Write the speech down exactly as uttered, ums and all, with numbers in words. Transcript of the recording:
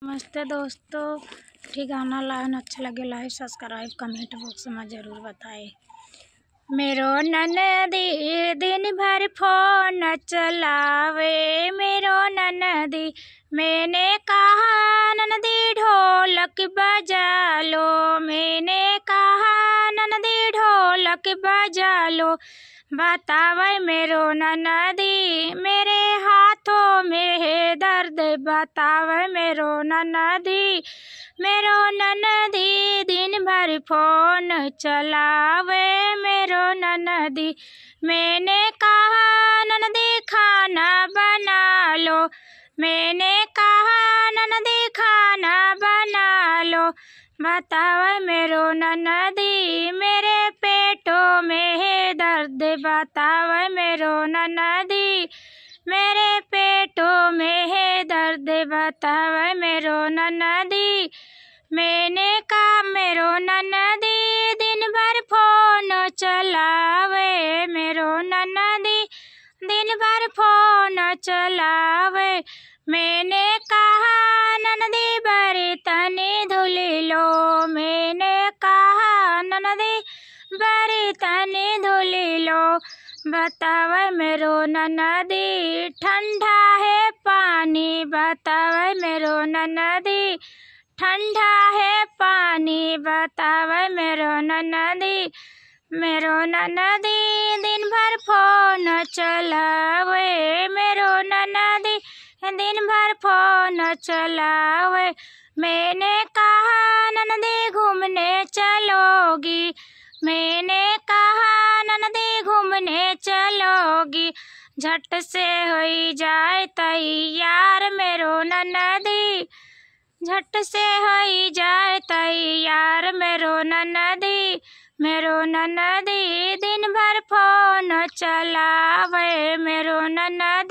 नमस्ते दोस्तों, ठिकाना लाइन अच्छा लगे, like, subscribe, comment box में जरूर बताए। मेरो ननदी दिन भर फोन चलावे, मेरो ननदी। मैंने कहा ननदी ढोलक बजा लो, मैंने कहा ननदी ढोलक बजा लो। बतावे मेरो ननदी मेरे हाथों में है दर्द, बतावे मेरो ननदी। मेरो ननदी दिन भर फोन चलावे मेरो ननदी। मैंने कहा ननदी खाना बना लो, मैंने कहा ननदी खाना बना लो। बतावे मेरो ननदी मेरे पेटों में है दर्द, बतावे मेरो ननदी मेरे पेटों में है दर्द, बतावे मेरो ननदी। मैंने कहा मेरो ननदी दिन भर फोन चलावे मेरो ननदी, दिन भर फोन चलावे। मैंने कहा ननदी बर्तन धुल लो, मैंने कहा ननदी बर्तन धुल लो। बतावे मेरो ननदी ठंडा है पानी, बतावे मेरो ननदी ठंडा है पानी, बतावे मेरो ननदी। मेरो ननदी दिन भर फोन चलावे, मेरो ननदी दिन भर फोन चलावे। मैंने कहा ननदी घूमने चलोगी, मैंने कहा ननदी घूमने चलोगी। झट से होई जाए तैयार मेरो ननदी, झट से होई जाए तैयार मेरो ननदी। मेरो ननदी दिन भर फोन चलावे मेरो ननदी।